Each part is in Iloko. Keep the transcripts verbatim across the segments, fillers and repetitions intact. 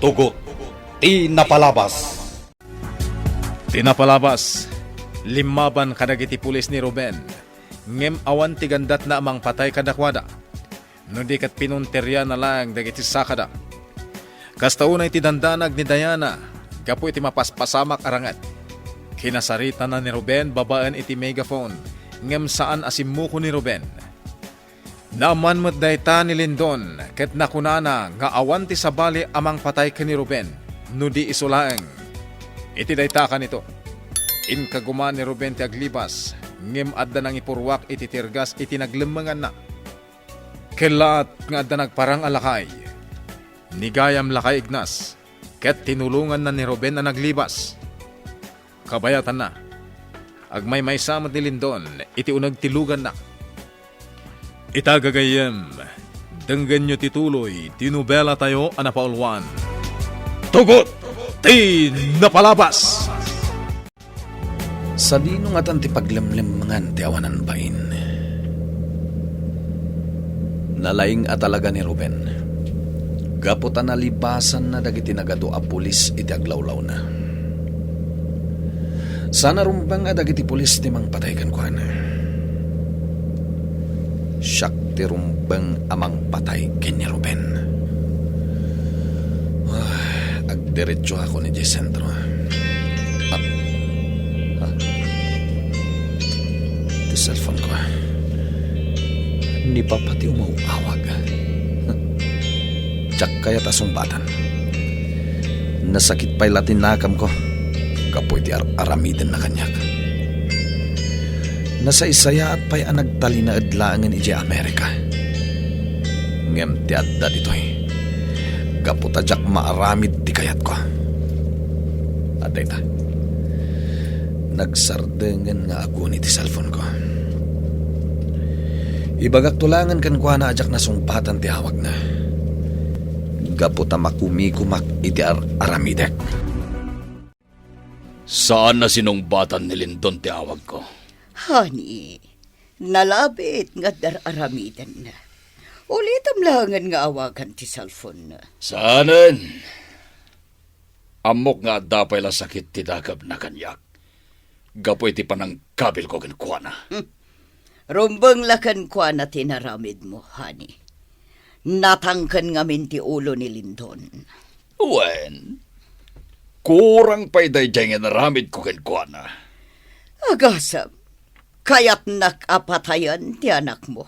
Tugot ti napalabas. Ti napalabas, limmaban kadagiti pulis ni Ruben, ngem awan ti gandatna a mangpatay kadakuada, no di ket pinunteriana laeng dagiti sakada. Kasta unay ti dandanag ni Diana gapu iti mapaspasamak a ranget. Kinasaritana ni Ruben babaen iti megaphone, ngem saan a simmuko ni Ruben. Naammoan met dayta ni Lindon ket nakunana nga awan ti sabali a mangpatay ken ni Ruben no di isu laeng. Iti dayta a kanito, inkaguma ni Ruben ti aglibas, ngem adda nangipurruak iti tirgas iti naglemmenganna. Kellaat nga adda nagparang a lakay. Ni Gayam Lakay Ignas, ket tinulonganna ni Ruben a naglibas. Kabayatanna, agmaymaysa met ni Lindon iti uneg ti luganna. Ita gagayyem, denggenyo ti tuloy ti nobelatayo a napauluan. Tugot ti napalabas! Sadino ngatan ti paglemlemmengan ti awanan bain? Nalaing a talaga ni Ruben, gapu ta nalibasanna dagiti nagadu a pulis iti aglawlawna. Saan a rumbeng a dagiti pulis ti mangpatay kenkuana. Siak ti rumbeng a mangpatay ken ni Ruben. Ah, agdiretso ako ni sentro. Ah, ah. Ti cellphone ko. Ni Papa ti umaw-awag. Diak kayat a sungbatan. Nasakit pay la ti nakamko gapu iti ar-aramidenna kaniak. Nasaysayaat pay a nagtalinaed laengen idiay Amerika. Ngem ti adda ditoy, gapu ta diak maaramid ti kayatko. Adda ita. Nagsardengen nga aguni ti cellphone ko. Ibagakto laengen kenkuana a diak nasungbatan ti awagna. Gapu ta makumikumak iti ar-aramidek. Saan a sinungbatan ni Lindon ti awagko. Honey, nalabit nga dar-aramidenna. Ulitem laengen nga awagan ti cellphone-na. Saanen. Ammok nga adda pay la sakit ti dakepna kaniak gapu iti panangkabilko kenkuana. Hmm. Rumbeng la kenkuana ti inaramidmo, honey. Natangken ngamin ti ulo ni Lindon. Wen, kurang pay daydiay nga inaramidko kenkuana. Agasem, kayatnak a patayen ti anakmo.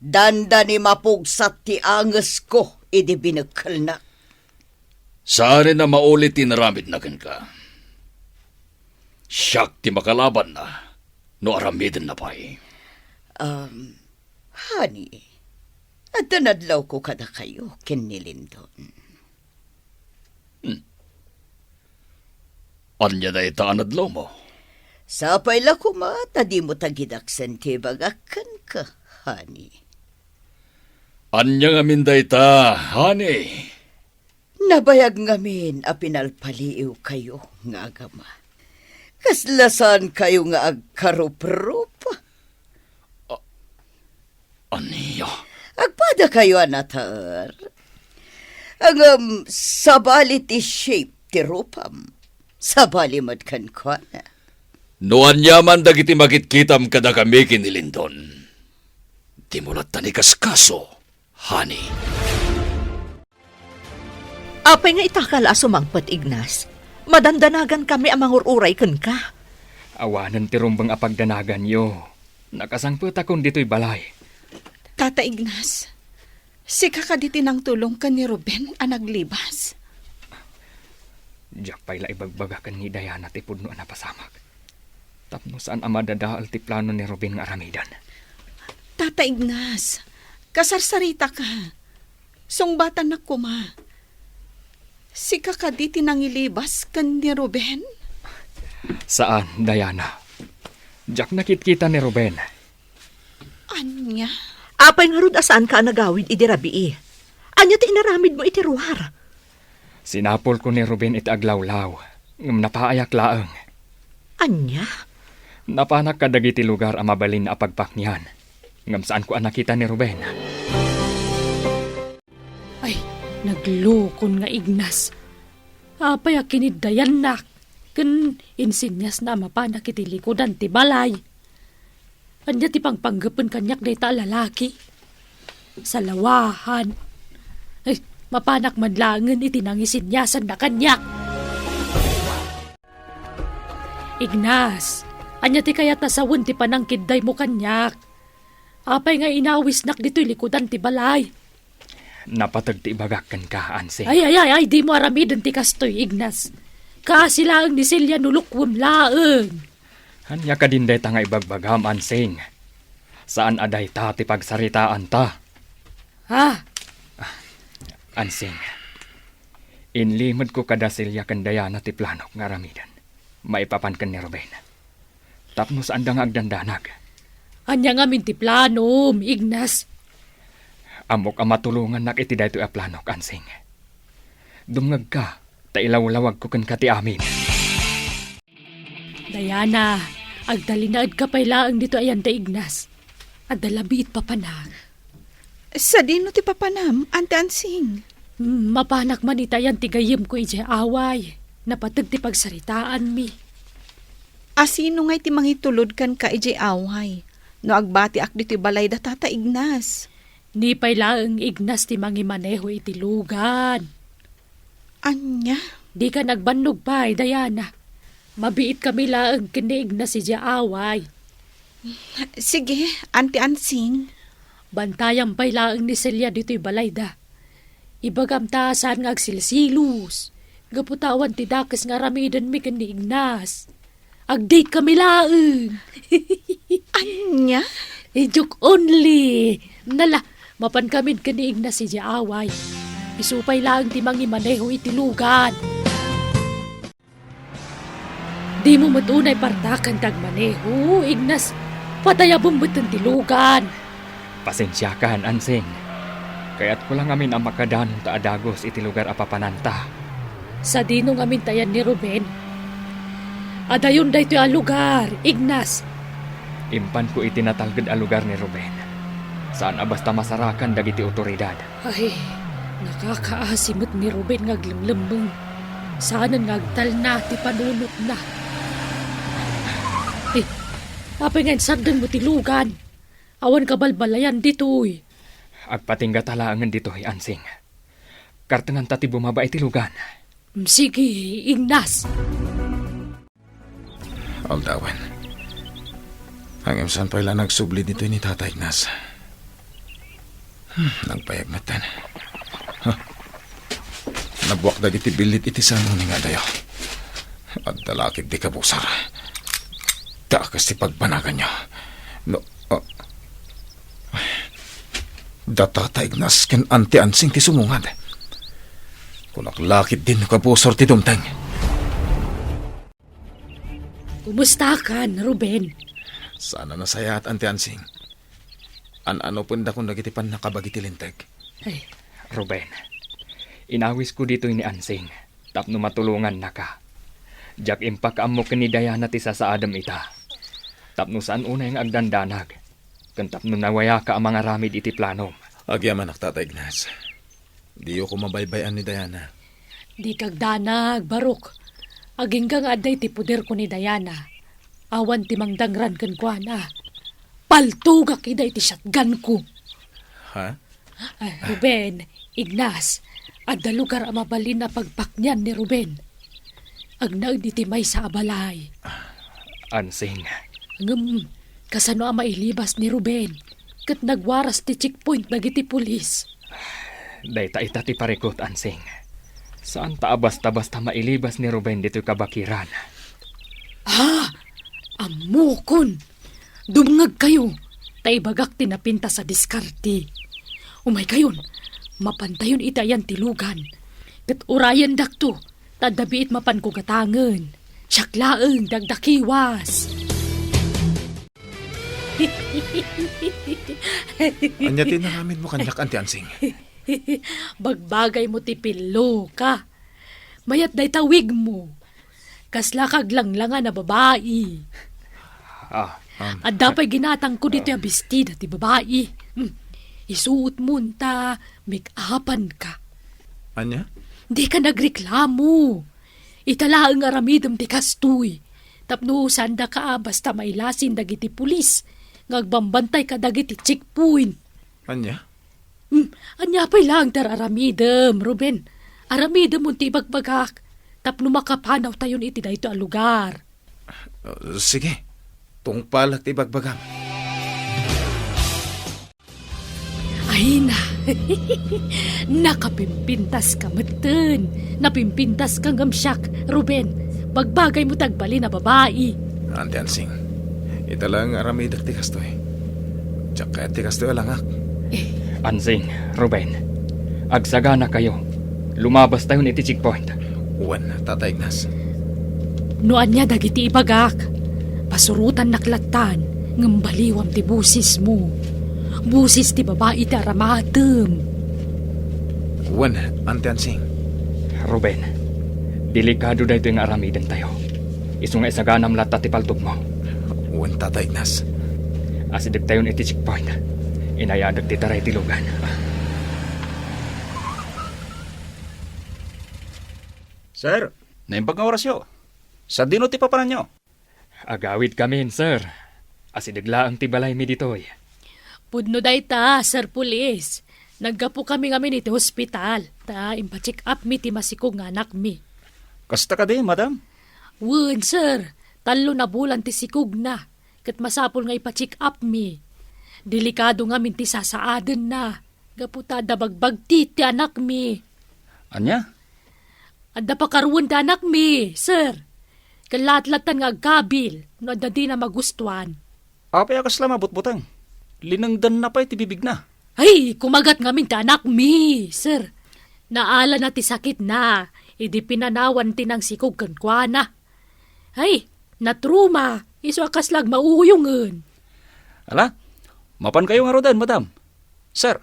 Dandani mapugsat ti angesko idi binekkelnak. Saanen a mauli ti inaramidna kenka. Siak ti makalabanna no aramidenna pay. Um, honey, adda nadlawko kadakayo ken ni Lindon. Hmm. Ania dayta a nadlawmo? Sapay la koma ta dimo tagidaksen ti ibagak kenka, honey. Ania ngamin dayta, honey? Nabayag ngamin a pinalpaliiwkayo nga agama. Kasla saankayo nga agkaruprupa. A-, ania? Agpadakayo a nater. Ngem sabali ti shape ti rupam. Sabali met kenkuana. No aniaman dagiti makitkitam kadakami ken ni Lindon, dimo latta ni kaskaso, honey. Apay nga itakal a sumangpet, Ignas? Madandanagankami a mangur-uray kenka. Awanen ti rumbeng a pagdanaganyo. Nakasangpetakon ditoy balay. Tata Ignas, sika kadi ti nangtulong ken ni Ruben a naglibas? Diak pay la ibagbaga ken ni Diana ti pudno a napasamak. Tapno saan a madadael ti plano ni Ruben nga aramiden. Tata Ignas, kasarsaritaka. Sungbatannak koma. Sika kadi ti nangilibas ken ni Ruben? Saan, Diana. Diak nakitkita ni Ruben. Ania? Apay ngarud a saanka a nagawid idi rabii? Ania ti inaramidmo iti ruar? Sinapulko ni Ruben iti aglawlaw, ngem napaayak laeng. Ania? Napanak kadagiti lugar a mabalin a pagpaknian, ngem saanko a nakita ni Ruben. Ay, Naglukon nga Ignas. Apay a kiniddayannak ken insinyasna a mapanak iti likudan ti balay? Ania ti pangpanggepen kaniak dayta a lalaki? Salawahan. Ay, mapanak man laengen iti nangisinyasanna kaniak. Ignas, ania ti kayat a sawen ti panangkiddaymo kaniak? Apay nga inawisnak ditoy likudan ti balay? Napateg ti ibagak kenka, Ansing. Ay, ay, ay, ay, dimo aramiden ti kastoy, Ignas. Kaasi laeng ni Celia no lukuem laeng. Ania kadin dayta nga ibagbagam, Ansing? Saan a dayta ti pagsaritaanta. Ha? Ansing, inlimedko kada Celia ken Diana ti planok nga aramiden maipapan ken ni Ruben. Tapno saanda nga agdandanag. Ania ngamin ti planom, Ignas? Ammok a matulongannak iti daytoy a planok, Ansing. Dumngegka, ta ilawlawagko kenka ti amin. Diana, agtalinaedka pay laeng ditoy ayan da Ignas. Adda labiit papanak. Sadino ti papanam, Ante Ansing? Hmm, mapanak man ita ayan ti gayyemko idiay away. Napateg ti pagsaritaanmi. Asino ngay ti mangitulod kenka idiay away no agbatiak ditoy balay da Tata Ignas? Ni pay laeng Ignas ti mangimaneho iti lugan. Ania? Dika nagbannog pay, Diana. Mabiitkami laeng ken ni Ignas idiay away. Sige, Ante Ansing. Bantayam pay laeng ni Celia ditoy balayda. Ibagam ta saan nga agsilsilos. Gapu ta awan ti dakes nga aramidenmi ken ni Ignas. Agdate kami laeng. Ania? Eh, joke only. Nala, mapan kami ken ni Ignas idiay away. Isu pay laeng ti mangimaneho iti lugan. Dimo met unay partakan ti agmaneho, Ignas. Patayabem met ti lugan. Pasensiakan, Ansing. Kayatko la ngamin a makadanon ta a dagus iti lugar a papananta. Sadino ngamin ta ayan ni Ruben? Adayon daytoy a lugar, Ignas. Impanko iti natalged a lugar ni Ruben. Saan a basta masarakan dagiti otoridad. Ay, nakakaasi met ni Ruben nga aglemlemmeng. Saanen nga agtalna ti panunotna. Eh, apay nga insardengmo ti lugan? Awan kabalbalayan ditoy. Agpatingga ta laengen ditoy, Ansing. Kartenganta ti bumaba iti lugan. Sige, Ignas. Aldawen. Ngem saan pay la nagsubli ditoy ni Tata Ignas? Hmm, nagbayag metten. Huh. Nabuak dagiti billit iti sanoni nga adayo. Adda la ketdi kabusor. Dakes ti pagbanaganyo. No, ah, da Tata Ignas ken Ante Ansing ti sumungad. Kunak la ketdin no kabusor ti dumteng. Kumustakan, Ruben? Saan a nasayaat, Ante Ansing. An-anupendakon dagiti pannakabagi ti Linteg. Ay. Ruben, inawisko ditoy ni Ansing tapno matulongannaka. Diak impakaammo ken ni Diana ti sasaadem ita. Tapno saan unay nga agdandanag, ken tapno nawayaka a mangaramid iti planom. Agyamanak, Tata Ignas. Diyo ko mabaybay-an ni Diana. Dika agdanag, Barok. Agingga nga adda iti poderko ni Diana. Awan ti mangdangran kenkuana. Paltogak ida iti shotgunko. Ha? Ay, Ruben, Ignas, adda lugar a mabalin a pagpaknian ni Ruben. Agnaed iti maysa a balay. Ansing. Ngem, kasano a mailibas ni Ruben? Ket nagwaras ti checkpoint dagiti pulis. Dayta ita ti parikut, Ansing. Saan ta a basta-basta mailibas ni Ruben ditoy kabakiran. Ah! Ammokon! Dumngegkayo, ta ibagak ti napintas a diskarte. Umaykayon, mapantayon iti ayan ti lugan. Ket urayendakto, ta adda biit mapanko gatangen. Siak laeng ti agdakiwas. Ania ti inaramidmo kaniak, Anti Ansing? Bagbagaymo ti pilloka. Mayat dayta wigmo. Kasla kaglanglangan a babai. Ah, um, Adda pay ginatangko ditoy a bestida ti babai. Hmm. Isuotmon ta make-upanka. Ania? Dika nagreklamo. Ita laeng nga aramidem ti kastoy. Tapno sandaka a basta mailasin dagiti pulis nga agbambantay kadagiti checkpoint. Ania? Hmm, ania pay laeng ti ar-aramidem, Ruben? Aramidem ti ibagbagak tapno makapanawtayon iti daytoy a lugar. Uh, sige, tungpalek ti ibagbagam. Ay na, nakapimpintas ka metten. Napimpintas ka ngem siak, Ruben. Bagbagay mo ti agbalin a babai. Auntie Ansing, ita laeng nga aramidek ti kastoy. Diak kayat ti kastoy a langak. Eh. Ansing, Ruben, agsaganakayo. Lumabastayon iti checkpoint. Wen, Tata Ignas. No ania dagiti ibagak, pasurotannak lattan, ngem baliwam ti bosismo. Bosis ti babai ti aramatem. Wen, Auntie Ansing. Ruben, delikado daytoy nga aramidentayo. Isu nga isaganam latta ti paltogmo. Wen, Tata Ignas. Asidegtayon iti checkpoint. Inayadek ti taray ti lugan. Sir, naimbag nga orasyo. Sadino ti papananyo? Agawidkamin, sir. Asideg laeng ti balaymi ditoy. Pudno dayta, Sir Pulis. Naggapokami ngamin iti hospital, ta impacheck upmi ti masikog nga anakmi. Kasta kadi, madam? Wen, sir. Tallo a bulan ti sikogna, ket masapul nga ipacheck upmi. Delikado ngamin ti sasaadenna, gapu ta adda bagbagtit ti anakmi. Ania? Adda pakaruan ti anakmi, sir. Kallaat lattan nga agkabil no adda dina magustuan. Apay a kasla mabutbuteng? Linengdanna pay ti bibigna. Ay, kumagat ngamin ti anakmi, sir. Naalana ti sakitna, idi pinanawan ti nangsikog kenkuana. Ay, natruma, isu a kasla agmauyongen. Ala, mapankayo ngaruden, madam. Sir,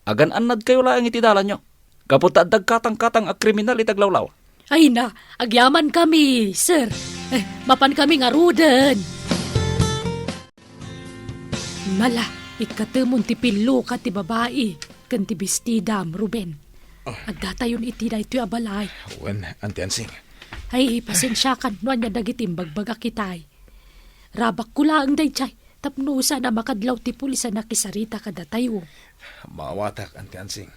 agan-annadkayo laeng iti dalanyo, gapu ta adda agkatangkatang a kriminal iti aglawlaw. Ay na, agyamankami, sir. Eh, mapankami ngaruden. Mala, ikkatemon ti pilloka ti babai ken ti bestidam, Ruben. Ah. Addatayon iti daytoy a balay. Wen, Auntie Ansing. Ay, pasensiakan no ania dagiti imbagbagak itay. Rabakko laeng daydiay, tapno saan a makadlaw ti pulis a nakisarita kadatayo. Maawatak, Auntie Ansing.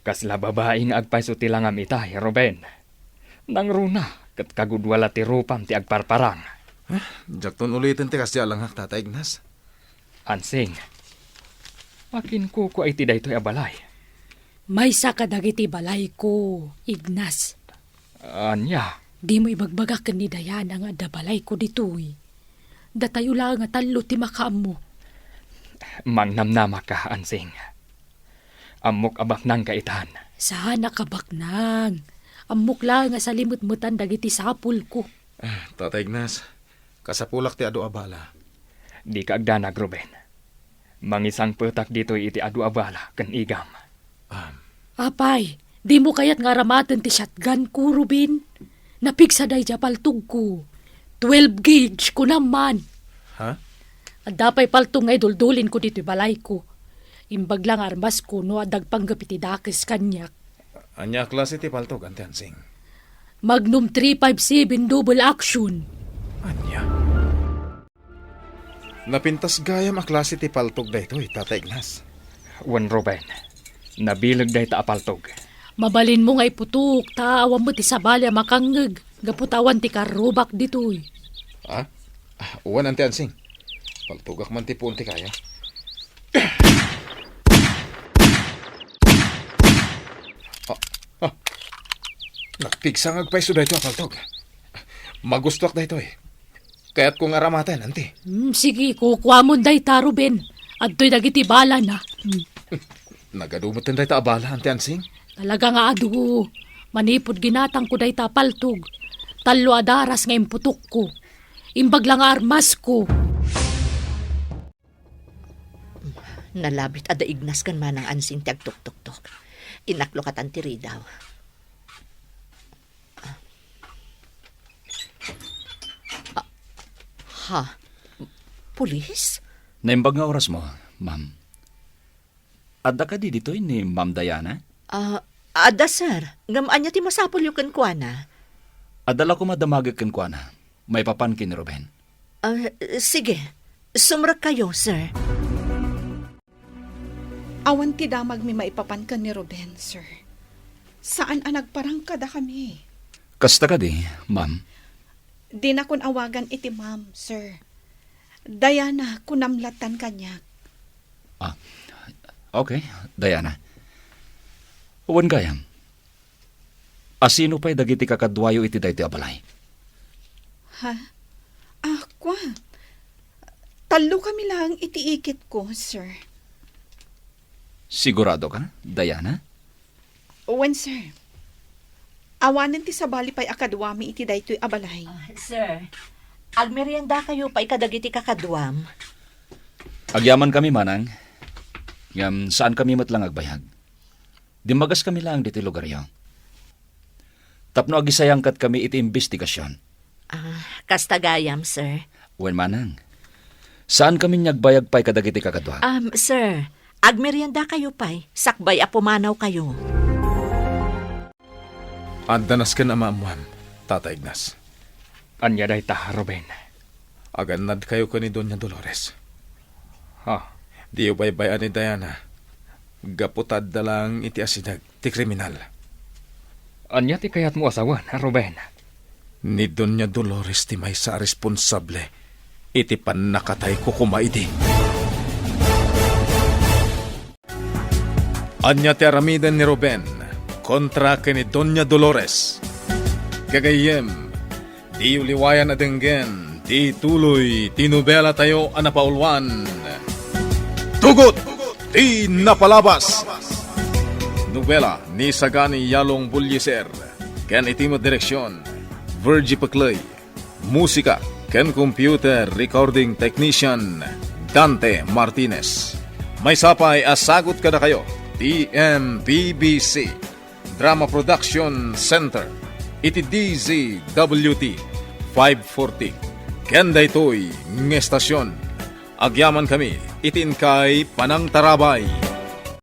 Kasla babai nga agpayso ti langam itay, Ruben. Nangruna, ket kagudua la ti rupam ti agparparang. Ah, diakton uliten ti kasdiay a langak, Tata Ignas. Ansing, makinkukua iti daytoy a balay. Maysa kadagiti balayko, Ignas. Ania? Dimo ibagbaga ken ni Diana nga adda balayko ditoy. Datayo laeng a tallo ti makaammo. Mangnamnamaka, Ansing. Ammok a baknangka itan. Saan a kabaknang. Ammok laeng a salimetmetan dagiti sapulko. Ah, Tata Ignas, kasapulak ti adu a bala. Dika agdanag, Ruben. Mangisangpetak ditoy iti adu a bala ken igam. Am. Apay, dimo kayat nga aramaten ti shotgun ko, Ruben? Napigsa daydiay a paltogko. Twelve gauge, kunam man. Ha? Adda pay paltog nga iduldulinko ditoy balayko. Imbag la nga armasko no adda agpanggep iti dakes kaniak. Ania a klase ti paltog, Auntie Ansing? Magnum three five seven double action. Ania? Napintas gayam a klase ti paltog daytoy, Tata Ignas. Wen, Ruben, nabileg dayta a paltog. Mabalinmo nga iputok ta awan met ti sabali a makangngeg gapu ta awan ti karrubak ditoy. Ah? Ah, wen, Auntie Ansing. Paltogak man ti puon ti kaya. Ah, ah. Nagpigsa nga agpayso daytoy a paltog. Magustuak daytoy. Kayatko nga aramaten, Auntie. Hmm, sige, kukuamon dayta, Ruben. Adtoy dagiti balana. Hmm. Nagadu metten dayta a bala, Auntie Ansing? Talaga nga adu. Manipud ginatangko dayta a paltog, tallo a daras nga imputokko. Imbag la nga armasko. Nalabit a da Ignas ken Manang Ansing ti agtuktoktok. Inaklokatan ti ridaw. Ah, ha? Pulis? Naimbag nga orasmo, ma'am. Adda kadi ditoy ni Ma'am Diana? Ah, Adda, sir. Ngem ania ti masapulyo kenkuana? Adda la koma damagek kenkuana. Maipapan ken ni Ruben. Ah, sige. Sumrekkayo, sir. Awan ti damagmi maipapan ken ni Ruben, sir. Saan a nagparang kadakami. Kasta kadi, ma'am? Dinakon awagan iti ma'am, sir. Diana, kunam lattan kaniak. Ah, okay, Diana. Wen gayam. A sino pay dagiti kakaduayo iti daytoy a balay? Ha? Ah, kua. Tallo kami laeng iti ikitko, sir. Sigurado ka, Diana? Wen, sir. Awanen ti sabali pay a kaduami iti daytoy a balay. Ah, sir, agmeriendakayo pay kadagiti kakaduam. Agyaman kami, manang. Ngem saan kami met lang agbayag. Dimmagas kami laeng ditoy lugaryo. Tapno agisayangkat kami iti imbestigasion. Ah, kasta gayam, sir. Wen manang, saan kami nga agbayag pay kadagiti kakaduak? Um, sir, agmeriendakayo pay, sakbay a pumanawkayo. Adda nasken a maammoam, Tata Ignas. Ania dayta, Ruben? Agannadkayo ken ni Doña Dolores. Ha? Diyo baybay-an ni Diana. Gapu ta adda laeng iti asideg ti kriminal. Ania ti kayatmo a sawen, Ruben? Ni Doña Dolores ti maysa a responsable iti pannakatayko koma idi. Ania ti aramiden ni Ruben kontra ken ni Doña Dolores? Gagayyem, diyo liwayan a denggen ti tuloy ti nobelatayo a napauluan, Tugot ti Napalabas. Nobela ni Sagani Yalong Bullieser ken iti met direksion, Virgie Pecley. Musika ken computer recording technician, Dante Martinez. Maysa pay a sagut kadakayo ti M P B C Drama Production Center iti D Z W T five forty. Ken daytoy nga estasion, agyamankami iti inkay panangtarabay.